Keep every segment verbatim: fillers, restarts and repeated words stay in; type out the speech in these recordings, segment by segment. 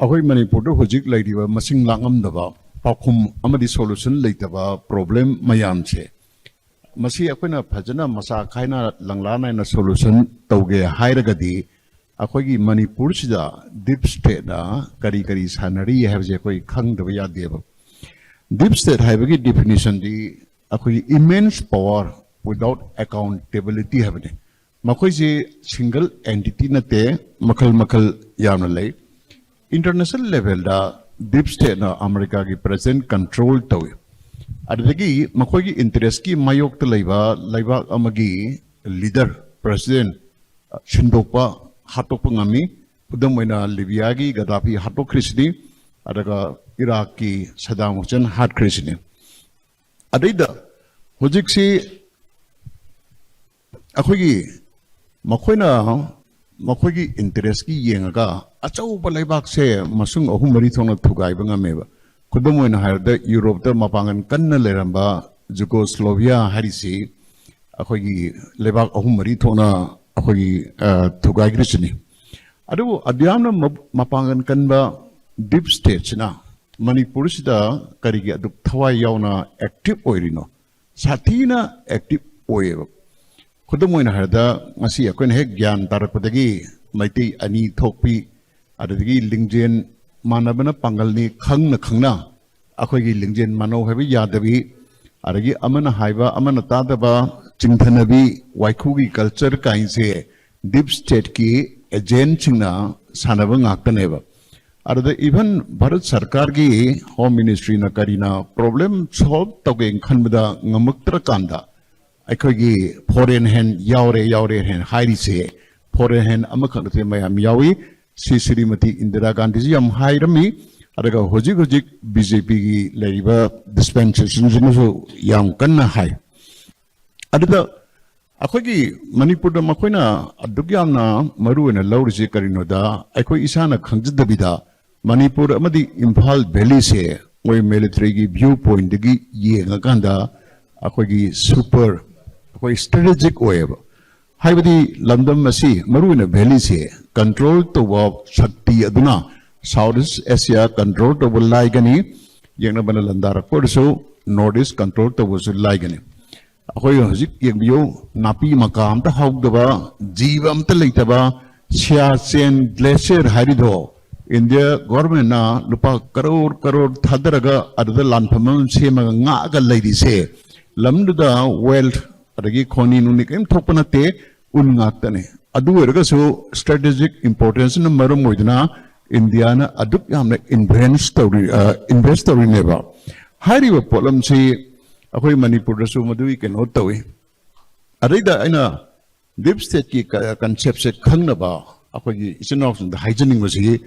ꯑꯩꯈꯣꯏ ꯃꯅꯤꯄꯨꯔꯗ ꯍꯧꯖꯤꯛ ꯂꯩꯔꯤꯕ ꯃꯁꯤꯡ ꯂꯥꯡꯉꯝꯗꯕ ꯄꯥꯎꯈꯨꯝ ꯑꯃꯗꯤ solution ꯂꯩꯇꯕ problem ꯃꯌꯥꯝꯁꯦ, ꯃꯁꯤ ꯑꯩꯈꯣꯏꯅ ꯐꯖꯅ ꯃꯆꯥ ꯈꯥꯏꯅ ꯂꯪꯂꯥ ꯅꯥꯏꯅ solution ꯇꯧꯒꯦ ꯍꯥꯏꯔꯒꯗꯤ, ꯑꯩꯈꯣꯏꯒꯤ ꯃꯅꯤꯄꯨꯔꯁꯤꯗ deep stateꯅ ꯀꯔꯤ ꯀꯔꯤ ꯁꯥꯟꯅꯔꯤ ꯍꯥꯏꯕꯁꯦ ꯑꯩꯈꯣꯏ ꯈꯪꯗꯕ ꯌꯥꯗꯦꯕ꯫ Deep state ꯍꯥꯏꯕꯒꯤ definitionꯗꯤ ꯑꯩꯈꯣꯏꯒꯤ immense power without accountability ꯍꯥꯏꯕꯅꯤ꯫ ꯃꯈꯣꯏꯁꯤ single entity ꯅꯠꯇꯦ, ꯃꯈꯜ ꯃꯈꯜ ꯌꯥꯝꯅ ꯂꯩ꯫ International levelꯗ deep stateꯅ ꯑꯃꯦꯔꯤꯀꯥꯒꯤ president control ꯇꯧꯏ꯫ ꯑꯗꯨꯗꯒꯤ ꯃꯈꯣꯏꯒꯤ interestꯀꯤ ꯃꯥꯌꯣꯛꯇ ꯂꯩꯕ ꯂꯩꯕꯥꯛ ꯑꯃꯒꯤ leader, president ꯁꯤꯟꯗꯣꯛꯄ, ꯍꯥꯠꯇꯣꯛꯄ ꯉꯝꯃꯤ꯫ ꯈꯨꯗꯝ ꯑꯣꯏꯅ ꯂꯤꯕꯤꯌꯥꯒꯤ ꯒꯗꯥꯐꯤ ꯍꯥꯠꯇꯣꯛꯈ꯭ꯔꯤꯁꯤꯅꯤ, ꯑꯗꯨꯒ ꯏꯔꯥꯛꯀꯤ ꯁꯗꯥꯝ ꯍꯨꯁꯦꯟ ꯍꯥꯠꯈ꯭ꯔꯤꯁꯤꯅꯤ꯫ ꯑꯗꯩꯗ ꯍꯧꯖꯤꯛꯁꯤ ꯑꯩꯈꯣꯏꯒꯤ ꯃꯈꯣꯏꯅ ꯃꯈꯣꯏꯒꯤ interestꯀꯤ ꯌꯦꯡꯉꯒ ꯑꯆꯧꯕ ꯂꯩꯕꯥꯛꯁꯦ ꯃꯁꯨꯡ ꯑꯍꯨꯝ ꯃꯔꯤ ꯊꯣꯛꯅ ꯊꯨꯒꯥꯏꯕ ꯉꯝꯃꯦꯕ꯫ ꯈꯨꯗꯝ ꯑꯣꯏꯅ ꯍꯥꯏꯔꯕꯗ, ꯌꯨꯔꯣꯞꯇ ꯃꯄꯥꯡꯒꯜ ꯀꯟꯅ ꯂꯩꯔꯝꯕ ꯖꯨꯒꯣꯁ꯭ꯂꯣꯚꯤꯌꯥ ꯍꯥꯏꯔꯤꯁꯤ ꯑꯩꯈꯣꯏꯒꯤ ꯂꯩꯕꯥꯛ ꯑꯍꯨꯝ ꯃꯔꯤ ꯊꯣꯛꯅ ꯑꯩꯈꯣꯏꯒꯤ, ꯑ, ꯊꯨꯒꯥꯏꯈ꯭ꯔꯤꯁꯤꯅꯤ꯫ ꯑꯗꯨꯕꯨ ꯑꯗꯨꯌꯥꯝꯅ ꯃ-, ꯃꯄꯥꯡꯒꯜ ꯀꯟꯕ deep stateꯁꯤꯅ ꯃꯅꯤꯄꯨꯔꯁꯤꯗ ꯀꯔꯤꯒꯤ ꯑꯗꯨꯛ ꯊꯋꯥꯏ ꯌꯥꯎꯅ active ꯑꯣꯏꯔꯤꯅꯣ? ꯁꯥꯊꯤꯅ active ꯑꯣꯏꯌꯦꯕ꯫ ꯈꯨꯗꯝ ꯑꯣꯏꯅ ꯍꯥꯏꯔꯕꯗ, ꯉꯁꯤ ꯑꯩꯈꯣꯏꯅ ꯍꯦꯛ ꯒ꯭ꯌꯥꯟ ꯇꯥꯔꯛꯄꯗꯒꯤ ꯃꯩꯇꯩ ꯑꯅꯤ ꯊꯣꯛꯄꯤ, ꯑꯗꯨꯗꯒꯤ ꯂꯤꯡꯖꯦꯜ ꯃꯥꯟꯅꯕꯅ ꯄꯥꯡꯒꯜꯅꯤ ꯈꯪꯅ ꯈꯪꯅ ꯑꯩꯈꯣꯏꯒꯤ ꯂꯤꯡꯖꯦꯜ ꯃꯥꯟꯅꯧ ꯍꯥꯏꯕ ꯌꯥꯗꯕꯤ, ꯑꯗꯒꯤ ꯑꯃꯅ ꯍꯥꯏꯕ ꯑꯃꯅ ꯇꯥꯗꯕ, ꯆꯤꯡꯊꯅꯕꯤ, ꯋꯥꯏꯈꯨꯒꯤ culture ꯀꯥꯏꯁꯦ deep stateꯀꯤ agentꯁꯤꯡꯅ ꯁꯥꯟꯅꯕ ꯉꯥꯛꯇꯅꯦꯕ꯫ ꯑꯗꯨꯗ even ꯚꯥꯔꯠ ꯁꯔꯀꯥꯔꯒꯤ Home Ministryꯅ ꯀꯔꯤꯅ problem solve ꯇꯧꯒꯦꯅ ꯈꯟꯕꯗ ꯉꯝꯃꯛꯇ꯭ꯔꯀꯥꯟꯗ, ꯑꯩꯈꯣꯏꯒꯤ foreign hand ꯌꯥꯎꯔꯦ, ꯌꯥꯎꯔꯦ ꯍꯥꯏꯅ ꯍꯥꯏꯔꯤꯁꯦ, foreign hand ꯑꯃꯈꯛ ꯅꯠꯇꯦ, ꯃꯌꯥꯝ ꯌꯥꯎꯏ꯫ ꯁꯤ ꯁ꯭ꯔꯤꯃꯇꯤ ꯏꯟꯗꯤꯔꯥ ꯒꯥꯟꯙꯤꯁꯤ ꯌꯥꯝ ꯍꯥꯏꯔꯝꯃꯤ, ꯑꯗꯨꯒ ꯍꯧꯖꯤꯛ ꯍꯧꯖꯤꯛ BJPꯒꯤ ꯂꯩꯔꯤꯕ dispensationꯁꯤꯅꯁꯨ ꯌꯥꯝ ꯀꯟꯅ ꯍꯥꯏ꯫ ꯑꯗꯨꯗ ꯑꯩꯈꯣꯏꯒꯤ ꯃꯅꯤꯄꯨꯔꯗ ꯃꯈꯣꯏꯅ ꯑꯗꯨꯛ ꯌꯥꯝꯅ ꯃꯔꯨ ꯑꯣꯏꯅ ꯂꯧꯔꯤꯁꯤ ꯀꯔꯤꯅꯣꯗ, ꯑꯩꯈꯣꯏ ꯏꯁꯥꯅ ꯈꯪꯖꯗꯕꯤꯗ ꯃꯅꯤꯄꯨꯔ ꯑꯃꯗꯤ ꯏꯝꯐꯥꯜ valleyꯁꯦ ꯃꯣꯏ militaryꯒꯤ view pointꯗꯒꯤ ꯌꯦꯡꯉꯀꯥꯟꯗ ꯑꯩꯈꯣꯏꯒꯤ super, ꯑꯩꯈꯣꯏ strategic ꯑꯣꯏꯌꯦꯕ꯫ ꯍꯥꯏꯕꯗꯤ ꯂꯝꯗꯝ ꯑꯁꯤ, ꯃꯔꯨꯑꯣꯏꯅ valleyꯁꯦ control ꯇꯧꯕ ꯁꯛꯇꯤ ꯑꯗꯨꯅ South East Asia control ꯇꯧꯕ ꯂꯥꯏꯒꯅꯤ, ꯌꯦꯛꯅꯕꯅ ꯂꯥꯟꯗꯥꯔꯛꯄ ꯑꯣꯏꯔꯁꯨ North East control ꯇꯧꯕꯁꯨ ꯂꯥꯏꯒꯅꯤ꯫ ꯑꯩꯈꯣꯏ ꯍꯧꯖꯤꯛ ꯌꯦꯡꯕꯤꯌꯨ, ꯅꯥꯄꯤ ꯃꯀꯥ ꯑꯝꯇ ꯍꯧꯗꯕ, ꯖꯤꯕ ꯑꯝꯇ ꯂꯩꯇꯕ, ꯁꯤꯌꯥꯆꯦꯟ glacier ꯍꯥꯏꯔꯤꯗꯣ, ꯏꯟꯗꯤꯌꯥ ꯒꯣꯔꯃꯦꯟꯅ ꯂꯨꯄꯥ ꯀꯔꯣꯔ ꯀꯔꯣꯔ ꯊꯥꯗꯔꯒ ꯑꯗꯨꯗ ꯂꯥꯟꯐꯝ ꯑꯃ ꯁꯦꯝꯃꯒ ꯉꯥꯛꯑꯒ ꯂꯩꯔꯤꯁꯦ, ꯂꯝꯗꯨꯗ wealth ꯑꯗꯒꯤ ꯈꯣꯅꯤ ꯅꯨꯡꯅꯤ ꯀꯔꯤꯝ ꯊꯣꯛꯄ ꯅꯠꯇꯦ, ꯎꯟ ꯉꯥꯛꯇꯅꯦ꯫ ꯑꯗꯨ ꯑꯣꯏꯔꯒꯁꯨ strategic importanceꯅ ꯃꯔꯝ ꯑꯣꯏꯗꯨꯅ ꯏꯟꯗꯤꯌꯥꯅ ꯑꯗꯨꯛ ꯌꯥꯝꯅ invest ꯇꯧꯔꯤ, ꯑ, invest ꯇꯧꯔꯤꯅꯦꯕ꯫ ꯍꯥꯏꯔꯤꯕ ꯄꯣꯠꯂꯝꯁꯤ ꯑꯩꯈꯣꯏ ꯃꯅꯤꯄꯨꯔꯗꯁꯨ ꯃꯗꯨꯒꯤ ꯀꯩꯅꯣ ꯇꯧꯏ꯫ ꯑꯗꯩꯗ ꯑꯩꯅ deep stateꯀꯤ ꯀ-, conceptꯁꯦ ꯈꯪꯅꯕ ꯑꯩꯈꯣꯏꯒꯤ ꯏꯆꯤꯟ ꯏꯅꯥꯎꯁꯤꯡꯗ ꯍꯥꯏꯖꯅꯤꯡꯕꯁꯤ,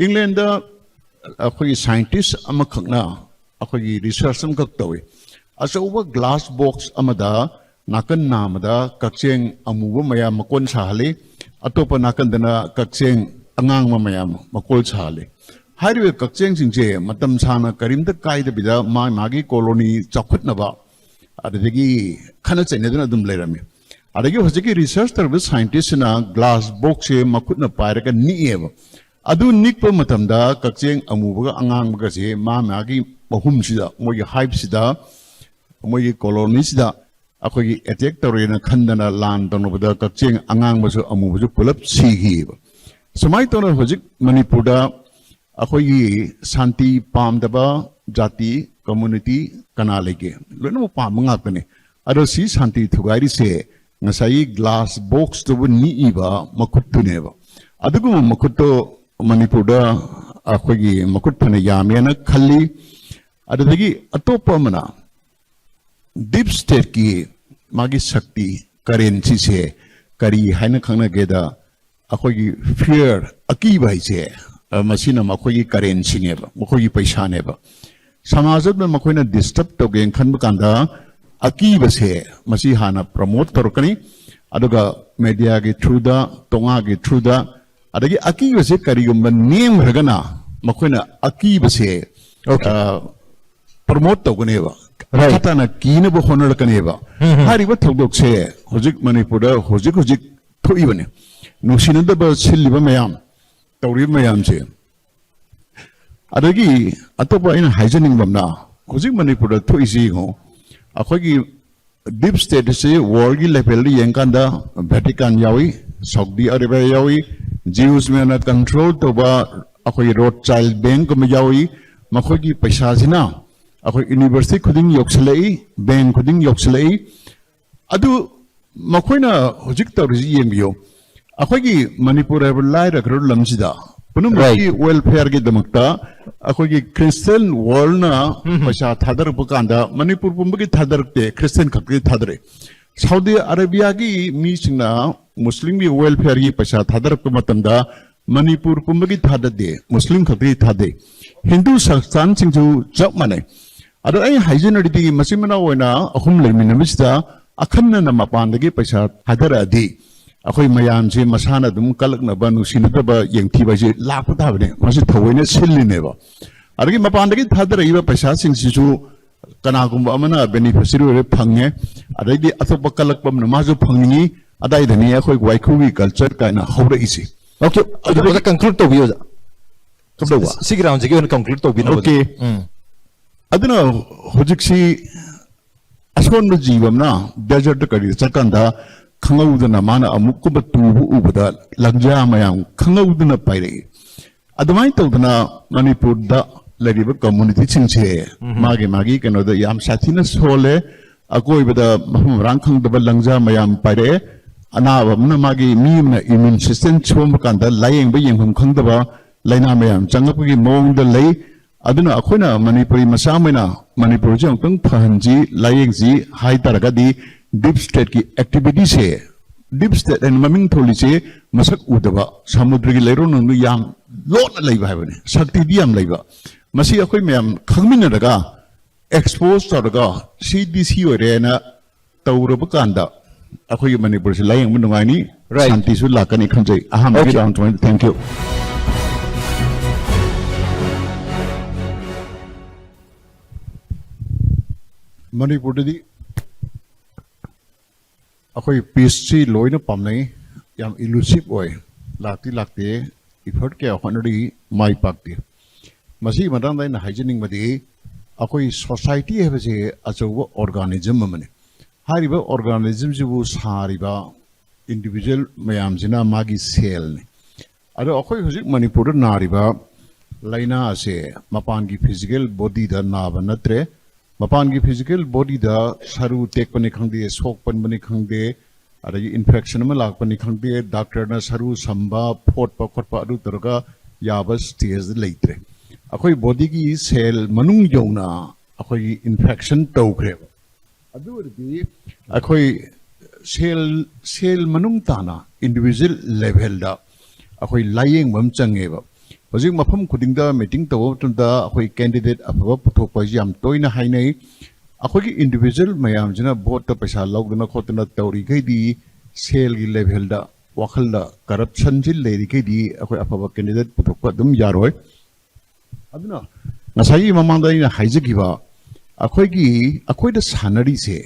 ꯏꯪꯂꯦꯟꯗ ꯑꯩꯈꯣꯏꯒꯤ scientist ꯑꯃꯈꯛꯅ ꯑꯩꯈꯣꯏꯒꯤ research ꯑꯃꯈꯛ ꯇꯧꯏ꯫ ꯑꯆꯧꯕ glass box ꯑꯃꯗ ꯅꯥꯀꯟ ꯅꯥꯝꯃꯗ ꯀꯛꯆꯦꯡ ꯑꯃꯨꯕ ꯃꯌꯥꯝ ꯃꯀꯣꯟ ꯁꯥꯍꯜꯂꯤ, ꯑꯇꯣꯞꯄ ꯅꯥꯀꯟꯗꯅ ꯀꯛꯆꯦꯡ ꯑꯉꯥꯡꯕ ꯃꯌꯥꯝ ꯃꯀꯣꯜ ꯁꯥꯍꯜꯂꯤ꯫ ꯍꯥꯏꯔꯤꯕ ꯀꯛꯆꯦꯡꯁꯤꯡꯁꯦ ꯃꯇꯝ ꯁꯥꯡꯅ ꯀꯔꯤꯝꯇ ꯀꯥꯏꯗꯕꯤꯗ ꯃꯥ ꯃꯥꯒꯤ colony ꯆꯥꯎꯈꯠꯅꯕ ꯑꯗꯨꯗꯒꯤ ꯈꯠꯅ ꯆꯩꯅꯗꯨꯅ ꯑꯗꯨꯝ ꯂꯩꯔꯝꯃꯤ꯫ ꯑꯗꯒꯤ ꯍꯧꯖꯤꯛꯀꯤ research ꯇꯧꯔꯤꯕ scientistꯁꯤꯅ glass boxꯁꯦ ꯃꯈꯨꯠꯅ ꯄꯥꯏꯔꯒ ꯅꯤꯛꯑꯦꯕ꯫ ꯑꯗꯨ ꯅꯤꯛꯄ ꯃꯇꯝꯗ ꯀꯛꯆꯦꯡ ꯑꯃꯨꯕꯒ ꯑꯉꯥꯡꯕꯒꯁꯦ ꯃꯥ ꯃꯥꯒꯤ ꯃꯍꯨꯝꯁꯤꯗ, ꯃꯣꯏꯒꯤ hiveꯁꯤꯗ, ꯃꯣꯏꯒꯤ colonyꯁꯤꯗ ꯑꯩꯈꯣꯏꯒꯤ attack ꯇꯧꯔꯦꯅ ꯈꯟꯗꯅ ꯂꯥꯟ ꯇꯧꯅꯕꯗ ꯀꯛꯆꯦꯡ ꯑꯉꯥꯡꯕꯁꯨ ꯑꯃꯨꯕꯁꯨ ꯄꯨꯂꯞ ꯁꯤꯈꯤꯑꯕ꯫ ꯁꯨꯃꯥꯏꯅ ꯇꯧꯅ ꯍꯧꯖꯤꯛ ꯃꯅꯤꯄꯨꯔꯗ ꯑꯩꯈꯣꯏꯒꯤ ꯁꯥꯟꯇꯤ ꯄꯥꯝꯗꯕ ꯖꯥꯇꯤ, community ꯀꯅꯥ ꯂꯩꯒꯦ? ꯂꯣꯏꯅꯃꯛ ꯄꯥꯝꯕ ꯉꯥꯛꯇꯅꯤ꯫ ꯑꯗꯣ ꯁꯤ ꯁꯥꯟꯇꯤ ꯊꯨꯒꯥꯏꯔꯤꯁꯦ ꯉꯁꯥꯏꯒꯤ glass boxꯇꯨꯕꯨ ꯅꯤꯛꯏꯕ ꯃꯈꯨꯠꯇꯨꯅꯦꯕ꯫ ꯑꯗꯨꯒꯨꯝꯕ ꯃꯈꯨꯠꯇꯣ ꯃꯅꯤꯄꯨꯔꯗ ꯑꯩꯈꯣꯏꯒꯤ ꯃꯈꯨꯠ ꯐꯅ ꯌꯥꯝꯃꯦꯅ ꯈꯜꯂꯤ꯫ ꯑꯗꯨꯗꯒꯤ ꯑꯇꯣꯞꯄ ꯑꯃꯅ deep stateꯀꯤ ꯃꯥꯒꯤ ꯁꯛꯇꯤ, currencyꯁꯦ ꯀꯔꯤ ꯍꯥꯏꯅ ꯈꯪꯅꯒꯦꯗ, ꯑꯩꯈꯣꯏꯒꯤ fear, ꯑꯀꯤꯕ ꯍꯥꯏꯁꯦ, ꯑ, ꯃꯁꯤꯅ ꯃꯈꯣꯏꯒꯤ currencyꯅꯦꯕ, ꯃꯈꯣꯏꯒꯤ ꯄꯩꯁꯥꯅꯦꯕ꯫ ꯁꯃꯥꯖ ꯑꯗꯨꯗ ꯃꯈꯣꯏꯅ disturb ꯇꯧꯒꯦꯅ ꯈꯟꯕ ꯀꯥꯟꯗ ꯑꯀꯤꯕꯁꯦ ꯃꯁꯤ ꯍꯥꯟꯅ promote ꯇꯧꯔꯛꯀꯅꯤ, ꯑꯗꯨꯒ mediaꯒꯤ throughꯗ, ꯇꯣꯉꯥꯒꯤ throughꯗ, ꯑꯗꯒꯤ ꯑꯀꯤꯕꯁꯦ ꯀꯔꯤꯒꯨꯝꯕ ꯅꯦꯝꯈ꯭ꯔꯒꯅ ꯃꯈꯣꯏꯅ ꯑꯀꯤꯕꯁꯦ, okay, ꯑ, promote ꯇꯧꯒꯅꯦꯕ꯫ Right. ꯃꯈꯥ ꯇꯥꯅ ꯀꯤꯅꯕ ꯍꯣꯠꯅꯔꯛꯀꯅꯦꯕ꯫ ꯎꯝ, ꯎꯝ꯫ ꯍꯥꯏꯔꯤꯕ ꯊꯧꯗꯣꯛꯁꯦ ꯍꯧꯖꯤꯛ ꯃꯅꯤꯄꯨꯔꯗ ꯍꯧꯖꯤꯛ ꯍꯧꯖꯤꯛ ꯊꯣꯛꯏꯕꯅꯤ꯫ ꯅꯨꯡꯁꯤꯅꯗꯕ ꯁꯤꯜꯂꯤꯕ ꯃꯌꯥꯝ, ꯇꯧꯔꯤꯕ ꯃꯌꯥꯝꯁꯦ ꯑꯗꯒꯤ ꯑꯇꯣꯞꯄ ꯑꯩꯅ ꯍꯥꯏꯖꯅꯤꯡꯕ ꯑꯃꯅ, ꯍꯧꯖꯤꯛ ꯃꯅꯤꯄꯨꯔꯗ ꯊꯣꯛꯏꯁꯤ ꯌꯦꯡꯉꯣ, ꯑꯩꯈꯣꯏꯒꯤ ꯗꯤꯞ ꯁ꯭ꯇꯦꯠ ꯑꯁꯤ ꯋꯥꯔꯜꯒꯤ ꯂꯦꯚꯦꯜꯗ ꯌꯦꯡꯀꯥꯟꯗ ꯚꯦꯇꯤꯀꯥꯟ ꯌꯥꯎꯏ, ꯁꯥꯎꯗꯤ ꯑꯔꯥꯕꯤꯌꯥ ꯌꯥꯎꯏ, ꯖꯤꯎꯁ ꯃꯌꯥꯝꯅ ꯀꯟꯇ꯭ꯔꯣꯜ ꯇꯧꯕ ꯑꯩꯈꯣꯏꯒꯤ ꯔꯣꯠꯆꯥꯏꯜ ꯕꯦꯡꯛ ꯑꯃ ꯌꯥꯎꯏ꯫ ꯃꯈꯣꯏꯒꯤ ꯄꯩꯁꯥꯁꯤꯅ ꯑꯩꯈꯣꯏ ꯌꯨꯅꯤꯚꯔꯁꯤꯇꯤ ꯈꯨꯗꯤꯡ ꯌꯧꯁꯤꯜꯂꯛꯏ, ꯕꯦꯡꯛ ꯈꯨꯗꯤꯡ ꯌꯧꯁꯤꯜꯂꯛꯏ꯫ ꯑꯗꯨ ꯃꯈꯣꯏꯅ ꯍꯧꯖꯤꯛ ꯇꯧꯔꯤꯁꯤ ꯌꯦꯡꯕꯤꯌꯨ꯫ ꯑꯩꯈꯣꯏꯒꯤ ꯃꯅꯤꯄꯨꯔ ꯍꯥꯏꯕ ꯂꯥꯏꯔꯈ꯭ꯔꯕ ꯂꯝꯁꯤꯗ ꯄꯨꯝꯅꯃꯛꯀꯤ ꯋꯦꯜꯐꯤꯌꯔꯒꯤꯗꯃꯛꯇ ꯑꯩꯈꯣꯏꯒꯤ ꯈ꯭ꯔꯤꯁꯇꯤꯌꯟ ꯋꯥꯔꯜꯅ ꯄꯩꯁꯥ ꯊꯥꯗꯔꯛꯄ ꯀꯥꯟꯗ ꯃꯅꯤꯄꯨꯔ ꯄꯨꯝꯕꯒꯤ ꯊꯥꯗꯔꯛꯇꯦ, ꯈ꯭ꯔꯤꯁꯇꯤꯌꯟ ꯈꯛꯀꯤ ꯊꯥꯗꯔꯛꯏ꯫ ꯁꯥꯎꯗꯤ ꯑꯔꯥꯕꯤꯌꯥꯒꯤ ꯃꯤꯁꯤꯡꯅ ꯃꯨꯁꯂꯤꯝꯒꯤ ꯋꯦꯜꯐꯤꯌꯔꯒꯤ ꯄꯩꯁꯥ ꯊꯥꯗꯔꯛꯄ ꯃꯇꯝꯗ ꯃꯅꯤꯄꯨꯔ ꯄꯨꯝꯕꯒꯤ ꯊꯥꯗꯗꯦ, ꯃꯨꯁꯂꯤꯝ ꯈꯛꯀꯤ ꯊꯥꯗꯩ꯫ ꯍꯤꯟꯗꯨ ꯁꯪꯁꯊꯥꯟꯁꯤꯡꯁꯨ ꯆꯞ ꯃꯥꯟꯅꯩ꯫ ꯑꯗꯣ ꯑꯩ ꯍꯥꯏꯖꯅꯔꯤꯗꯤ ꯃꯆꯤꯟ ꯃꯅꯥꯎ ꯑꯣꯏꯅ ꯑꯍꯨꯝ ꯂꯩꯃꯤꯟꯅꯕꯁꯤꯗ ꯑꯈꯟꯅꯅ ꯃꯄꯥꯟꯗꯒꯤ ꯄꯩꯁꯥ ꯊꯥꯗꯔꯛꯑꯗꯤ ꯑꯩꯈꯣꯏ ꯃꯌꯥꯝꯁꯦ ꯃꯁꯥꯅ ꯑꯗꯨꯝ ꯀꯜꯂꯛꯅꯕ, ꯅꯨꯡꯁꯤꯅꯗꯕ, ꯌꯦꯡꯊꯤꯕ ꯍꯥꯏꯁꯦ ꯂꯥꯛꯄ ꯇꯥꯕꯅꯦ꯫ ꯃꯁꯤ ꯊꯑꯣꯏꯅ ꯁꯤꯜꯂꯤꯅꯦꯕ꯫ ꯑꯗꯒꯤ ꯃꯄꯥꯟꯗꯒꯤ ꯊꯥꯗꯔꯛꯏꯕ ꯄꯩꯁꯥꯁꯤꯡꯁꯤꯁꯨ ꯀꯅꯥꯒꯨꯝꯕ ꯑꯃꯅ ꯕꯦꯅꯤꯐꯤꯁꯔꯤ ꯑꯣꯏꯔ ꯐꯪꯉꯦ, ꯑꯗꯩꯗꯤ ꯑꯇꯣꯞꯄ ꯀꯜꯂꯛꯄ ꯑꯃꯅ ꯃꯥꯁꯨ ꯐꯪꯅꯤꯡꯉꯤ꯫ ꯑꯗꯥꯏꯗꯅꯤ ꯑꯩꯈꯣꯏ ꯋꯥꯏꯈꯨꯒꯤ ꯀꯜꯆꯔ ꯀꯥꯏꯅ ꯍꯧꯔꯛꯏꯁꯦ꯫ ꯑꯣꯀꯦ, ꯑꯣꯖꯥ, ꯀꯟꯀ꯭ꯂꯨꯗ ꯇꯧꯕꯤꯌꯨ, ꯑꯣꯖꯥ꯫ ꯀꯝꯗꯧꯕ? ꯁꯤꯒꯤ ꯔꯥꯎꯟꯁꯤꯒꯤ ꯑꯣꯏꯅ ꯀꯟꯀ꯭ꯂꯨꯗ ꯇꯧꯕꯤꯅꯕ꯫ ꯑꯣꯀꯦ꯫ ꯎꯝ꯫ ꯑꯗꯨꯅ ꯍꯧꯖꯤꯛꯁꯤ ꯑꯁꯣꯟꯕ ꯖꯤꯕ ꯑꯃꯅ ꯗꯦꯖꯔꯠꯇ ꯀꯔꯤꯗ ꯆꯠꯀꯥꯟꯗ ꯈꯪꯍꯧꯗꯅ ꯃꯥꯅ ꯑꯃꯨꯛꯀꯨꯝꯕ ꯇꯨꯕ ꯎꯕꯗ ꯂꯪꯖꯥ ꯃꯌꯥꯝ ꯈꯪꯍꯧꯗꯅ ꯄꯥꯏꯔꯛꯏ꯫ ꯑꯗꯨꯃꯥꯏꯅ ꯇꯧꯗꯅ ꯃꯅꯤꯄꯨꯔꯗ ꯂꯩꯔꯤꯕ ꯀꯝꯃꯨꯅꯤꯇꯤꯁꯤꯡꯁꯦ ꯃꯥꯒꯤ ꯃꯥꯒꯤ ꯀꯩꯅꯣꯗ ꯌꯥꯝ ꯁꯥꯊꯤꯅ ꯁꯣꯜꯂꯦ꯫ ꯑꯀꯣꯏꯕꯗ ꯃꯐꯝ ꯃꯔꯥꯡ ꯈꯪꯗꯕ ꯂꯪꯖꯥ ꯃꯌꯥꯝ ꯄꯥꯏꯔꯛꯑꯦ꯫ ꯑꯅꯥꯕ ꯑꯃꯅ ꯃꯥꯒꯤ ꯃꯤ ꯑꯃꯅ ꯏꯃ꯭ꯌꯨꯟ ꯁꯤꯁꯇꯦꯝ ꯁꯣꯟꯕ ꯀꯥꯟꯗ ꯂꯥꯌꯦꯡꯕ ꯌꯦꯡꯐꯝ ꯈꯪꯗꯕ ꯂꯥꯏꯅꯥ ꯃꯌꯥꯝ ꯆꯪꯉꯛꯄꯒꯤ ꯃꯑꯣꯡꯗ ꯂꯩ꯫ ꯑꯗꯨꯅ ꯑꯩꯈꯣꯏꯅ ꯃꯅꯤꯄꯨꯔꯤ ꯃꯆꯥ ꯑꯃ ꯑꯣꯏꯅ ꯃꯅꯤꯄꯨꯔꯁꯦ ꯑꯃꯨꯛꯇꯪ ꯐꯍꯟꯁꯤ, ꯂꯥꯌꯦꯡꯁꯤ ꯍꯥꯏ ꯇꯥꯔꯒꯗꯤ ꯗꯤꯞ ꯁ꯭ꯇꯦꯠꯀꯤ ꯑꯦꯛꯇꯤꯚꯤꯇꯤꯁꯦ, ꯗꯤꯞ ꯁ꯭ꯇꯦꯠ ꯍꯥꯏꯅ ꯃꯃꯤꯡ ꯊꯣꯜꯂꯤꯁꯦ ꯃꯁꯛ ꯎꯗꯕ ꯁꯃꯨꯗ꯭ꯔꯒꯤ ꯂꯩꯔꯣꯟꯅꯨꯡꯗ ꯌꯥꯝ ꯂꯣꯠꯅ ꯂꯩꯕ ꯍꯥꯏꯕꯅꯤ, ꯁꯛꯇꯤꯗꯤ ꯌꯥꯝ ꯂꯩꯕ꯫ ꯃꯁꯤ ꯑꯩꯈꯣꯏ ꯃꯌꯥꯝ ꯈꯪꯃꯤꯟꯅꯔꯒ ꯑꯦꯛꯁꯄꯣꯖ ꯇꯧꯔꯒ ꯁꯤꯗꯤ ꯁꯤ ꯑꯣꯏꯔꯦꯅ ꯇꯧꯔꯕ ꯀꯥꯟꯗ ꯑꯩꯈꯣꯏꯒꯤ ꯃꯅꯤꯄꯨꯔꯁꯤ ꯂꯥꯌꯦꯡꯕ ꯅꯨꯡꯉꯥꯏꯅꯤ, Right. ꯁꯥꯟꯇꯤꯁꯨ ꯂꯥꯛꯀꯅꯤ ꯈꯟꯖꯩ꯫ ꯑꯍꯥꯟꯕꯒꯤ Okay. ꯔꯥꯎꯟ ꯁꯨꯃꯥꯏꯅ, thank you꯫ ꯃꯅꯤꯄꯨꯔꯗꯗꯤ ꯑꯩꯈꯣꯏ ꯄꯤꯁꯁꯤ ꯂꯣꯏꯅ ꯄꯥꯝꯅꯩ, ꯌꯥꯝ ꯏꯂꯨꯁꯤꯞ ꯑꯣꯏ, ꯂꯥꯛꯇꯤ ꯂꯥꯛꯇꯦ, ꯏꯐꯔꯠ ꯀꯌꯥ ꯍꯣꯠꯅꯔꯤ, ꯃꯥꯏ ꯄꯥꯛꯇꯦ꯫ ꯃꯁꯤꯒꯤ ꯃꯇꯥꯡꯗ ꯑꯩꯅ ꯍꯥꯏꯖꯅꯤꯡꯕꯗꯤ, ꯑꯩꯈꯣꯏ ꯁꯣꯁꯥꯏꯇꯤ ꯍꯥꯏꯕꯁꯤ ꯑꯆꯧꯕ ꯑꯣꯔꯒꯥꯅꯤꯖꯝ ꯑꯃꯅꯤ꯫ ꯍꯥꯏꯔꯤꯕ ꯑꯣꯔꯒꯥꯅꯤꯖꯝꯁꯤꯕꯨ ꯁꯥꯔꯤꯕ ꯏꯟꯗꯤꯕꯤꯖꯨꯋꯦꯜ ꯃꯌꯥꯝꯁꯤꯅ ꯃꯥꯒꯤ ꯁꯦꯜꯅꯤ꯫ ꯑꯗꯣ ꯑꯩꯈꯣꯏ ꯍꯧꯖꯤꯛ ꯃꯅꯤꯄꯨꯔꯗ ꯅꯥꯔꯤꯕ ꯂꯥꯏꯅꯥ ꯑꯁꯦ ꯃꯄꯥꯟꯒꯤ ꯐꯤꯖꯤꯀꯦꯜ ꯕꯣꯗꯤꯗ ꯅꯥꯕ ꯅꯠꯇ꯭ꯔꯦ꯫ ꯃꯄꯥꯟꯒꯤ ꯐꯤꯖꯤꯀꯦꯜ ꯕꯣꯗꯤꯗ ꯁꯔꯨ ꯇꯦꯛꯄꯅꯤ ꯈꯪꯗꯦ, ꯁꯣꯛ ꯄꯟꯕꯅꯤ ꯈꯪꯗꯦ, ꯑꯗꯒꯤ ꯏꯟꯐꯦꯛꯁꯟ ꯑꯃ ꯂꯥꯛꯄꯅꯤ ꯈꯪꯗꯦ, ꯗꯥꯛꯇꯔꯅ ꯁꯔꯨ ꯁꯝꯕ, ꯐꯣꯠꯄ ꯈꯣꯠꯄ ꯑꯗꯨ ꯇꯧꯔꯒ ꯌꯥꯕ ꯁ꯭ꯇꯦꯖꯇ ꯂꯩꯇ꯭ꯔꯦ꯫ ꯑꯩꯈꯣꯏ ꯕꯣꯗꯤꯒꯤ ꯁꯦꯜ ꯃꯅꯨꯡ ꯌꯧꯅ ꯑꯩꯈꯣꯏꯒꯤ ꯏꯟꯐꯦꯛꯁꯟ ꯇꯧꯈ꯭ꯔꯦꯕ꯫ ꯑꯗꯨ ꯑꯣꯏꯔꯗꯤ ꯑꯩꯈꯣꯏ ꯁꯦꯜ, ꯁꯦꯜ ꯃꯅꯨꯡ ꯇꯥꯅ ꯏꯟꯗꯤꯕꯤꯖꯨꯋꯦꯜ ꯂꯦꯚꯦꯜꯗ ꯑꯩꯈꯣꯏ ꯂꯥꯌꯦꯡꯕ ꯑꯃ ꯆꯪꯉꯦꯕ꯫ ꯍꯧꯖꯤꯛ ꯃꯐꯝ ꯈꯨꯗꯤꯡꯗ ꯃꯤꯇꯤꯡ ꯇꯧꯕ ꯃꯇꯝꯗ ꯑꯩꯈꯣꯏ ꯀꯦꯟꯗꯤꯗꯦꯠ ꯑꯐꯕ ꯄꯨꯊꯣꯛꯄ ꯍꯥꯏꯁꯤ ꯌꯥꯝ ꯇꯣꯏꯅ ꯍꯥꯏꯅꯩ꯫ ꯑꯩꯈꯣꯏꯒꯤ ꯏꯟꯗꯤꯕꯤꯖꯨꯋꯦꯜ ꯃꯌꯥꯝꯁꯤꯅ ꯚꯣꯠꯇ ꯄꯩꯁꯥ ꯂꯧꯗꯅ ꯈꯣꯠꯇꯅ ꯇꯧꯔꯤꯈꯩꯗꯤ, ꯁꯦꯜꯒꯤ ꯂꯦꯚꯦꯜꯗ, ꯋꯥꯈꯜꯗ ꯀꯔꯞꯁꯟꯁꯤ ꯂꯩꯔꯤꯈꯩꯗꯤ ꯑꯩꯈꯣꯏ ꯑꯐꯕ ꯀꯦꯟꯗꯤꯗꯦꯠ ꯄꯨꯊꯣꯛꯄ ꯑꯗꯨꯝ ꯌꯥꯔꯣꯏ꯫ ꯑꯗꯨꯅ ꯉꯁꯥꯏꯒꯤ ꯃꯃꯥꯡꯗ ꯑꯩꯅ ꯍꯥꯏꯖꯈꯤꯕ, ꯑꯩꯈꯣꯏꯒꯤ, ꯑꯩꯈꯣꯏꯗ ꯁꯥꯟꯅꯔꯤꯁꯦ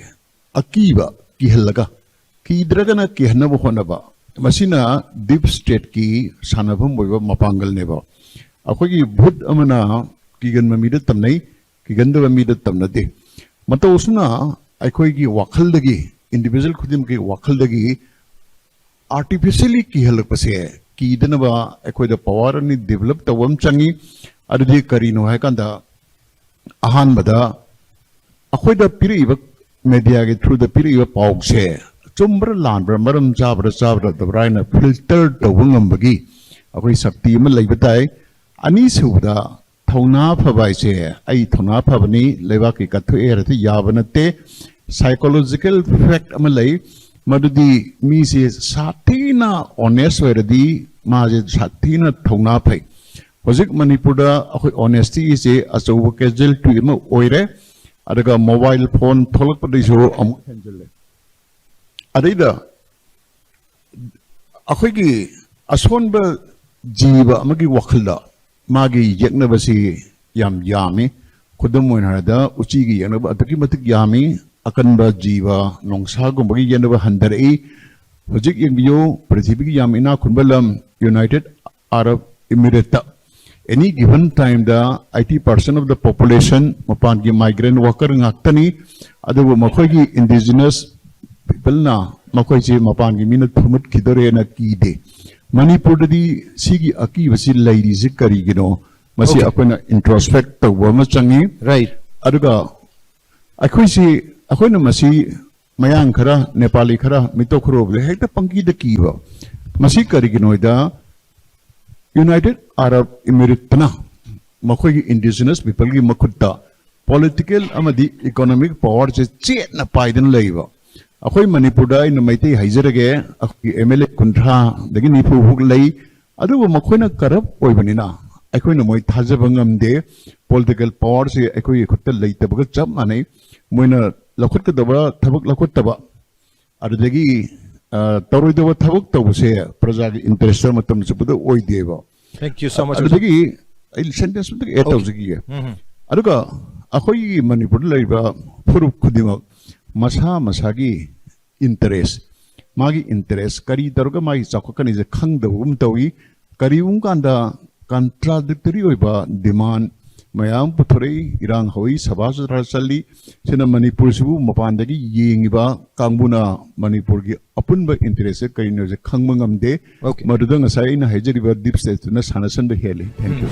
ꯑꯀꯤꯕ ꯀꯤꯍꯜꯂꯒ, ꯀꯤꯗ꯭ꯔꯒꯅ ꯀꯤꯍꯟꯅꯕ ꯍꯣꯠꯅꯕ, ꯃꯁꯤꯅ ꯗꯤꯞ ꯁ꯭ꯇꯦꯠꯀꯤ ꯁꯥꯟꯅꯐꯝ ꯑꯣꯏꯕ ꯃꯄꯥꯡꯒꯜꯅꯦꯕ꯫ ꯑꯩꯈꯣꯏꯒꯤ ꯚꯨꯠ ꯑꯃꯅ ꯀꯤꯒꯟꯕ ꯃꯤꯗ ꯇꯝꯅꯩ, ꯀꯤꯒꯟꯗꯕ ꯃꯤꯗ ꯇꯝꯅꯗꯦ꯫ ꯃꯇꯧ ꯑꯁꯨꯝꯅ ꯑꯩꯈꯣꯏꯒꯤ ꯋꯥꯈꯜꯗꯒꯤ, ꯏꯟꯗꯤꯕꯤꯖꯨꯋꯦꯜ ꯈꯨꯗꯤꯡꯃꯛꯀꯤ ꯋꯥꯈꯜꯗꯒꯤ ꯑꯥꯔꯇꯤꯐꯤꯁꯤꯌꯦꯜꯂꯤ ꯀꯤꯍꯜꯂꯛꯄꯁꯦ ꯀꯤꯗꯅꯕ ꯑꯩꯈꯣꯏꯗ ꯄꯋꯥꯔ ꯑꯅꯤ ꯗꯤꯕꯦꯂꯞ ꯇꯧꯕ ꯑꯃ ꯆꯪꯉꯤ꯫ ꯑꯗꯨꯗꯤ ꯀꯔꯤꯅꯣ ꯍꯥꯏꯀꯥꯟꯗ, ꯑꯍꯥꯟꯕꯗ ꯑꯩꯈꯣꯏꯗ ꯄꯤꯔꯛꯏꯕ, ꯃꯦꯗꯤꯌꯥꯒꯤ ꯊ꯭ꯔꯨꯗ ꯄꯤꯔꯛꯏꯕ ꯄꯥꯎꯁꯦ ꯆꯨꯝꯕ꯭ꯔꯥ ꯂꯥꯟꯕ꯭ꯔꯥ, ꯃꯔꯝ ꯆꯥꯕ꯭ꯔꯥ ꯆꯥꯕ꯭ꯔꯥ ꯍꯥꯏꯅ ꯐꯤꯜꯇꯔ ꯇꯧꯕ ꯉꯝꯕꯒꯤ ꯑꯩꯈꯣꯏ ꯁꯛꯇꯤ ꯑꯃ ꯂꯩꯕ ꯇꯥꯏ꯫ ꯑꯅꯤꯁꯨꯕꯗ, ꯊꯧꯅꯥ ꯐꯕ ꯍꯥꯏꯁꯦ, ꯑꯩ ꯊꯧꯅꯥ ꯐꯕꯅꯤ, ꯂꯩꯕꯥꯛꯀꯤ ꯀꯠꯊꯣꯛꯑꯦ ꯍꯥꯏꯔꯗꯤ ꯌꯥꯕ ꯅꯠꯇꯦ꯫ ꯁꯥꯏꯀꯣꯂꯣꯖꯤꯀꯦꯜ ꯐꯦꯛ ꯑꯃ ꯂꯩ, ꯃꯗꯨꯗꯤ ꯃꯤꯁꯦ ꯁꯥꯊꯤꯅ ꯑꯣꯅꯦꯁ ꯑꯣꯏꯔꯗꯤ ꯃꯥꯁꯦ ꯁꯥꯊꯤꯅ ꯊꯧꯅꯥ ꯐꯩ꯫ ꯍꯧꯖꯤꯛ ꯃꯅꯤꯄꯨꯔꯗ ꯑꯩꯈꯣꯏ ꯑꯣꯅꯦꯁꯇꯤꯁꯦ ꯑꯆꯧꯕ ꯀꯦꯖꯨꯋꯦꯜꯇꯤ ꯑꯃ ꯑꯣꯏꯔꯦ꯫ ꯑꯗꯨꯒ ꯃꯣꯕꯥꯏꯜ ꯐꯣꯟ ꯊꯣꯛꯂꯛꯄꯗꯒꯤꯁꯨ ꯑꯃꯨꯛ ꯍꯦꯟꯖꯤꯜꯂꯦ꯫ ꯑꯗꯩꯗ ꯑꯩꯈꯣꯏꯒꯤ ꯑꯁꯣꯟꯕ ꯖꯤꯕ ꯑꯃꯒꯤ ꯋꯥꯈꯜꯗ ꯃꯥꯒꯤ ꯌꯦꯛꯅꯕꯁꯤ ꯌꯥꯝ ꯌꯥꯝꯃꯤ꯫ ꯈꯨꯗꯝ ꯑꯣꯏꯅ ꯍꯥꯏꯔꯕꯗ, ꯎꯆꯤꯒꯤ ꯌꯦꯛꯅꯕ ꯑꯗꯨꯛꯀꯤ ꯃꯇꯤꯛ ꯌꯥꯝꯃꯤ, ꯑꯀꯟꯕ ꯖꯤꯕ ꯅꯣꯡꯁꯥꯒꯨꯝꯕꯒꯤ ꯌꯦꯛꯅꯕ ꯍꯟꯊꯔꯛꯏ꯫ ꯍꯧꯖꯤꯛ ꯌꯦꯡꯕꯤꯌꯨ, ꯄ꯭ꯔꯤꯊꯤꯕꯤꯒꯤ ꯌꯥꯝ ꯏꯅꯥꯛ ꯈꯨꯟꯕ ꯂꯝ ꯌꯨꯅꯥꯏꯇꯦꯠ ꯑꯔꯕ ꯏꯃꯤꯔꯦꯠꯇ Any given time ꯗ eighty percent of the population ꯃꯄꯥꯟꯒꯤ migrant worker ꯉꯥꯛꯇꯅꯤ꯫ ꯑꯗꯨꯕꯨ ꯃꯈꯣꯏꯒꯤ indigenous people ꯅ ꯃꯈꯣꯏꯁꯤ ꯃꯄꯥꯟꯒꯤ ꯃꯤꯅ ꯊꯨꯝꯃꯠꯈꯤꯗꯣꯔꯦꯅ ꯀꯤꯗꯦ꯫ ꯃꯅꯤꯄꯨꯔꯗꯗꯤ ꯁꯤꯒꯤ ꯑꯀꯤꯕꯁꯤ ꯂꯩꯔꯤꯁꯤ ꯀꯔꯤꯒꯤꯅꯣ? ꯃꯁꯤ Okay. ꯑꯩꯈꯣꯏꯅ introspect ꯇꯧꯕ ꯑꯃ ꯆꯪꯉꯤ꯫ Right. ꯑꯗꯨꯒ ꯑꯩꯈꯣꯏꯁꯤ, ꯑꯩꯈꯣꯏꯅ ꯃꯁꯤ ꯃꯌꯥꯡ ꯈꯔ, ꯅꯦꯄꯥꯂꯤ ꯈꯔ, ꯃꯤꯇꯣꯞ ꯈꯔ ꯎꯕꯗ ꯍꯦꯛꯇ ꯄꯪꯀꯤꯗ ꯀꯤꯕ꯫ ꯃꯁꯤ ꯀꯔꯤꯒꯤꯅꯣ ꯍꯥꯏꯗ, United Arab Emirates ꯇꯅ ꯃꯈꯣꯏꯒꯤ indigenous people ꯒꯤ ꯃꯈꯨꯠꯇ political ꯑꯃꯗꯤ economic power ꯁꯦ ꯆꯦꯠꯅ ꯄꯥꯏꯗꯨꯅ ꯂꯩꯕ꯫ ꯑꯩꯈꯣꯏ ꯃꯅꯤꯄꯨꯔꯗ ꯑꯩꯅ ꯃꯩꯇꯩ ꯍꯥꯏꯖꯔꯒꯦ, ꯑꯩꯈꯣꯏꯒꯤ M L A ꯀꯨꯟꯊ꯭ꯔꯥꯗꯒꯤ ꯅꯤꯐꯨ ꯐꯥꯎ ꯂꯩ꯫ ꯑꯗꯨꯕꯨ ꯃꯈꯣꯏꯅ corrupt ꯑꯣꯏꯕꯅꯤꯅ ꯑꯩꯈꯣꯏꯅ ꯃꯣꯏ ꯊꯥꯖꯕ ꯉꯝꯗꯦ꯫ Political power ꯁꯦ ꯑꯩꯈꯣꯏꯒꯤ ꯈꯨꯠꯇ ꯂꯩꯇꯕꯒ ꯆꯞ ꯃꯥꯟꯅꯩ꯫ ꯃꯣꯏꯅ ꯂꯧꯈꯠꯀꯗꯕ ꯊꯕꯛ ꯂꯧꯈꯠꯇꯕ, ꯑꯗꯨꯗꯒꯤ, ꯑ, ꯇꯧꯔꯣꯏꯗꯕ ꯊꯕꯛ ꯇꯧꯕꯁꯦ ꯄ꯭ꯔꯖꯥꯒꯤ interest ꯃꯇꯝ ꯆꯨꯞꯄꯗ ꯑꯣꯏꯗꯦꯕ꯫ Thank you so much, ꯑꯗꯨꯗꯒꯤ ꯑꯩ sentence ꯑꯝꯇ add Okay. ꯇꯧꯖꯈꯤꯒꯦ꯫ ꯎꯝ꯫ ꯑꯗꯨꯒ ꯑꯩꯈꯣꯏꯒꯤ ꯃꯅꯤꯄꯨꯔꯗ ꯂꯩꯔꯤꯕ ꯐꯨꯔꯨꯞ ꯈꯨꯗꯤꯡꯃꯛ ꯃꯁꯥ ꯃꯁꯥꯒꯤ interest, ꯃꯥꯒꯤ interest ꯀꯔꯤ ꯇꯧꯔꯒ ꯃꯥꯒꯤ ꯆꯥꯎꯈꯠꯀꯅꯤꯁꯦ ꯈꯪꯗꯕꯒꯨꯝ ꯇꯧꯏ꯫ ꯀꯔꯤꯒꯨꯝꯕ ꯀꯥꯟꯗ contradictory ꯑꯣꯏꯕ demand ꯃꯌꯥꯝ ꯄꯨꯊꯣꯔꯛꯏ, ꯏꯔꯥꯡ ꯍꯧꯏ, ꯁꯚꯥ ꯁꯨꯇ꯭ꯔꯥ ꯆꯠꯂꯤ꯫ ꯁꯤꯅ ꯃꯅꯤꯄꯨꯔꯁꯤꯕꯨ ꯃꯄꯥꯟꯗꯒꯤ ꯌꯦꯡꯉꯤꯕ ꯀꯥꯡꯕꯨꯅ ꯃꯅꯤꯄꯨꯔꯒꯤ ꯑꯄꯨꯟꯕ interest ꯁꯦ ꯀꯔꯤꯅꯣꯁꯦ ꯈꯪꯕ ꯉꯝꯗꯦ꯫ Okay. ꯃꯗꯨꯗ ꯉꯁꯥꯏ ꯑꯩꯅ ꯍꯥꯏꯖꯔꯤꯕ deep state ꯇꯨꯅ ꯁꯥꯟꯅꯁꯟꯕ ꯍꯦꯜꯂꯤ꯫ Thank you.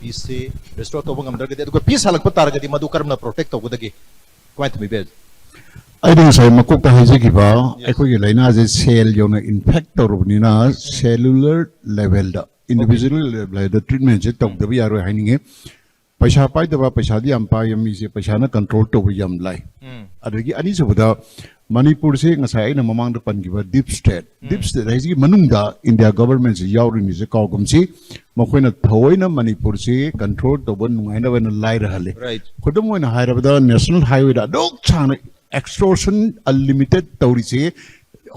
Peace ꯁꯤ restore ꯇꯧꯕ ꯉꯝꯗ꯭ꯔꯒꯗꯤ, ꯑꯗꯨꯒ peace ꯍꯜꯂꯛꯄ ꯇꯥꯔꯒꯗꯤ ꯃꯗꯨ ꯀꯔꯝꯅ protect ꯇꯧꯒꯗꯒꯦ? ꯀꯃꯥꯏꯅ ꯊꯝꯕꯤꯕ ꯌꯥꯏ? ꯑꯩꯅ ꯉꯁꯥꯏ ꯃꯀꯣꯛꯇ ꯍꯥꯏꯖꯈꯤꯕ, Yes. ꯑꯩꯈꯣꯏꯒꯤ ꯂꯥꯏꯅꯥꯁꯦ cell ꯌꯧꯅ infect ꯇꯧꯔꯕꯅꯤꯅ cellular level ꯗ, individual level ꯗ treatment ꯁꯦ ꯇꯧꯗꯕ ꯌꯥꯔꯣꯏ ꯍꯥꯏꯅꯤꯡꯉꯤ꯫ ꯄꯩꯁꯥ ꯄꯥꯏꯗꯕ, ꯄꯩꯁꯥꯗꯤ ꯌꯥꯝ ꯄꯥꯏꯕ ꯃꯤꯁꯦ ꯄꯩꯁꯥꯅ control ꯇꯧꯕ ꯌꯥꯝ ꯂꯥꯏ꯫ ꯎꯝ꯫ ꯑꯗꯒꯤ ꯑꯅꯤꯁꯨꯕꯗ, ꯃꯅꯤꯄꯨꯔꯁꯦ ꯉꯁꯥꯏ ꯑꯩꯅ ꯃꯃꯥꯡꯗ ꯄꯟꯈꯤꯕ deep state, deep ꯎꯝ꯫ State ꯍꯥꯏꯁꯤꯒꯤ ꯃꯅꯨꯡꯗ India government ꯁꯤ ꯌꯥꯎꯔꯤꯅꯤꯁꯦ ꯀꯥꯎꯒꯨꯝꯁꯤ꯫ ꯃꯈꯣꯏꯅ ꯊꯑꯣꯏꯅ ꯃꯅꯤꯄꯨꯔꯁꯤ control ꯇꯧꯕ ꯅꯨꯡꯉꯥꯏꯅꯕꯅ ꯂꯥꯏꯔꯍꯜꯂꯤ꯫ Right. ꯈꯨꯗꯝ ꯑꯣꯏꯅ ꯍꯥꯏꯔꯕꯗ, national highway ꯗ ꯑꯗꯨꯛ ꯁꯥꯡꯅ extortion unlimited ꯇꯧꯔꯤꯁꯦ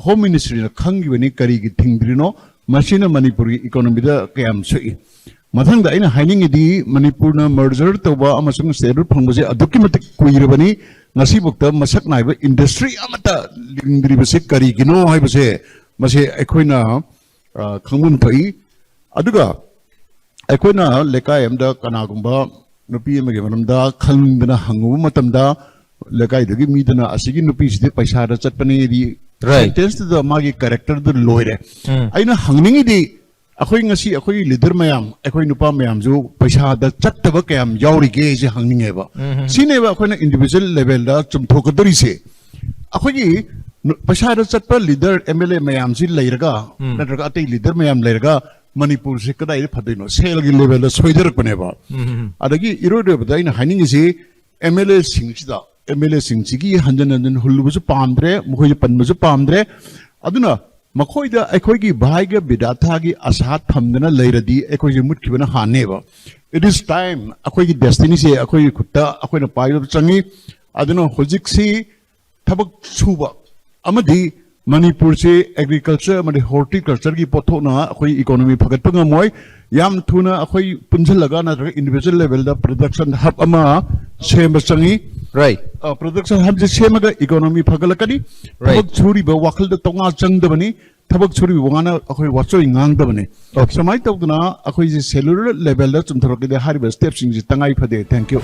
Home Ministry ꯅ ꯈꯪꯈꯤꯕꯅꯤ, ꯀꯔꯤꯒꯤ ꯊꯤꯡꯗ꯭ꯔꯤꯅꯣ? ꯃꯁꯤꯅ ꯃꯅꯤꯄꯨꯔꯒꯤ economy ꯗ ꯀꯌꯥꯝ ꯁꯣꯛꯏ? ꯃꯊꯪꯗ ꯑꯩꯅ ꯍꯥꯏꯅꯤꯡꯉꯤꯗꯤ, ꯃꯅꯤꯄꯨꯔꯅ merger ꯇꯧꯕ ꯑꯃꯁꯨꯡ statehood ꯐꯪꯕꯁꯦ ꯑꯗꯨꯛꯀꯤ ꯃꯇꯤꯛ ꯀꯨꯏꯔꯕꯅꯤ꯫ ꯉꯁꯤꯐꯥꯎꯗ ꯃꯁꯛ ꯅꯥꯏꯕ industry ꯑꯃꯠꯇ ꯂꯤꯡꯗ꯭ꯔꯤꯕꯁꯦ ꯀꯔꯤꯒꯤꯅꯣ ꯍꯥꯏꯕꯁꯦ ꯃꯁꯤ ꯑꯩꯈꯣꯏꯅ, ꯑ, ꯈꯪꯐꯝ ꯊꯣꯛꯏ꯫ ꯑꯗꯨꯒ ꯑꯩꯈꯣꯏꯅ ꯂꯩꯀꯥꯏ ꯑꯃꯗ ꯀꯅꯥꯒꯨꯝꯕ ꯅꯨꯄꯤ ꯑꯃꯒꯤ ꯃꯔꯝꯗ ꯈꯪꯅꯤꯡꯗꯅ ꯍꯪꯉꯨꯕ ꯃꯇꯝꯗ, ꯂꯩꯀꯥꯏꯗꯨꯒꯤ ꯃꯤꯗꯨꯅ "ꯑꯁꯤꯒꯤ ꯅꯨꯄꯤꯁꯤꯗꯤ ꯄꯩꯁꯥꯗ ꯆꯠꯄꯅꯦꯗꯤ" Right. ꯁꯦꯟꯇꯦꯟꯁꯇꯨꯗ ꯃꯥꯒꯤ ꯀꯦꯔꯦꯛꯇꯔꯗꯨ ꯂꯣꯏꯔꯦ꯫ ꯎꯝ. ꯑꯩꯅ ꯍꯪꯅꯤꯡꯉꯤꯗꯤ, ꯑꯩꯈꯣꯏ ꯉꯁꯤ ꯑꯩꯈꯣꯏꯒꯤ ꯂꯤꯗꯔ ꯃꯌꯥꯝ, ꯑꯩꯈꯣꯏ ꯅꯨꯄꯥ ꯃꯌꯥꯝꯁꯨ ꯄꯩꯁꯥꯗ ꯆꯠꯇꯕ ꯀꯌꯥꯝ ꯌꯥꯎꯔꯤꯒꯦ ꯁꯤ ꯍꯪꯅꯤꯡꯉꯦꯕ꯫ ꯎꯝ. ꯁꯤꯅꯦꯕ ꯑꯩꯈꯣꯏꯅ ꯏꯟꯗꯤꯕꯤꯖꯨꯋꯦꯜ ꯂꯦꯚꯦꯜꯗ ꯆꯨꯝꯊꯣꯛꯀꯗꯧꯔꯤꯁꯦ꯫ ꯑꯩꯈꯣꯏꯒꯤ ꯅꯨ-, ꯄꯩꯁꯥꯗ ꯆꯠꯄ ꯂꯤꯗꯔ, ꯑꯦꯝ ꯑꯦꯜ ꯑꯦ ꯃꯌꯥꯝꯁꯤ ꯂꯩꯔꯒ, ꯎꯝ. ꯅꯠꯇ꯭ꯔꯒ ꯑꯇꯩ ꯂꯤꯗꯔ ꯃꯌꯥꯝ ꯂꯩꯔꯒ ꯃꯅꯤꯄꯨꯔꯁꯤ ꯀꯗꯥꯏꯗ ꯐꯗꯣꯏꯅꯣ? ꯁꯦꯜꯒꯤ ꯂꯦꯚꯦꯜꯗ ꯁꯣꯏꯊꯔꯛꯄꯅꯦꯕ꯫ ꯎꯝ. ꯑꯗꯒꯤ ꯏꯔꯣꯏ ꯂꯣꯏꯕꯗ ꯑꯩꯅ ꯍꯥꯏꯅꯤꯡꯉꯤꯁꯤ, ꯑꯦꯝ ꯑꯦꯜ ꯑꯦꯁꯤꯡꯁꯤꯗ, ꯑꯦꯝ ꯑꯦꯜ ꯑꯦꯁꯤꯡꯁꯤꯒꯤ ꯍꯟꯖꯤꯟ ꯍꯟꯖꯤꯟ ꯍꯨꯜꯂꯨꯕꯁꯨ ꯄꯥꯝꯗ꯭ꯔꯦ, ꯃꯈꯣꯏꯁꯦ ꯄꯟꯕꯁꯨ ꯄꯥꯝꯗ꯭ꯔꯦ꯫ ꯑꯗꯨꯅ ꯃꯈꯣꯏꯗ ꯑꯩꯈꯣꯏꯒꯤ ꯚꯥꯏꯒ ꯕꯤꯗꯥꯊꯥꯒꯤ ꯑꯁꯥ ꯊꯝꯗꯅ ꯂꯩꯔꯗꯤ ꯑꯩꯈꯣꯏꯁꯦ ꯃꯨꯠꯈꯤꯕꯅ ꯍꯥꯟꯅꯦꯕ꯫ It is time ꯑꯩꯈꯣꯏꯒꯤ ꯗꯦꯁꯇꯤꯅꯤꯁꯦ ꯑꯩꯈꯣꯏꯒꯤ ꯈꯨꯠꯇ ꯑꯩꯈꯣꯏꯅ ꯄꯥꯏꯕ ꯆꯪꯉꯤ꯫ ꯑꯗꯨꯅ ꯍꯧꯖꯤꯛꯁꯤ ꯊꯕꯛ ꯁꯨꯕ ꯑꯃꯗꯤ ꯃꯅꯤꯄꯨꯔꯁꯤ ꯑꯦꯒ꯭ꯔꯤꯀꯜꯆꯔ ꯑꯃꯗꯤ ꯍꯣꯔꯇꯤꯀꯜꯆꯔꯒꯤ ꯄꯣꯠꯊꯣꯛꯅ ꯑꯩꯈꯣꯏ ꯏꯀꯣꯅꯣꯃꯤ ꯐꯒꯠꯄ ꯉꯝꯃꯣꯏ꯫ ꯌꯥꯝ ꯊꯨꯅ ꯑꯩꯈꯣꯏ ꯄꯨꯟꯁꯤꯜꯂꯒ ꯅꯠꯇ꯭ꯔꯒ ꯏꯟꯗꯤꯕꯤꯖꯨꯋꯦꯜ ꯂꯦꯚꯦꯜꯗ ꯄ꯭ꯔꯗꯛꯁꯟ ꯍꯕ ꯑꯃ ꯁꯦꯝꯕ ꯆꯪꯉꯤ꯫ Right. ꯄ꯭ꯔꯗꯛꯁꯟ ꯍꯕꯁꯦ ꯁꯦꯝꯃꯒ ꯏꯀꯣꯅꯣꯃꯤ ꯐꯒꯠꯂꯛꯀꯅꯤ꯫ Right. ꯊꯕꯛ ꯁꯨꯔꯤꯕ ꯋꯥꯈꯜꯗ ꯇꯣꯉꯥꯟ ꯆꯪꯗꯕꯅꯤ꯫ ꯊꯕꯛ ꯁꯨꯔꯤꯕ ꯋꯥꯅ ꯑꯩꯈꯣꯏ ꯋꯥꯆꯣꯏ ꯉꯥꯡꯗꯕꯅꯤ꯫ Okay. ꯁꯨꯃꯥꯏꯅ ꯇꯧꯗꯅ ꯑꯩꯈꯣꯏꯁꯦ ꯁꯦꯂꯨꯂꯔ ꯂꯦꯚꯦꯜꯗ ꯆꯨꯝꯊꯣꯔꯛꯀꯗꯦ꯫ ꯍꯥꯏꯔꯤꯕ ꯁ꯭ꯇꯦꯞꯁꯤꯡꯁꯤ ꯇꯉꯥꯏ ꯐꯗꯦ꯫ Thank you꯫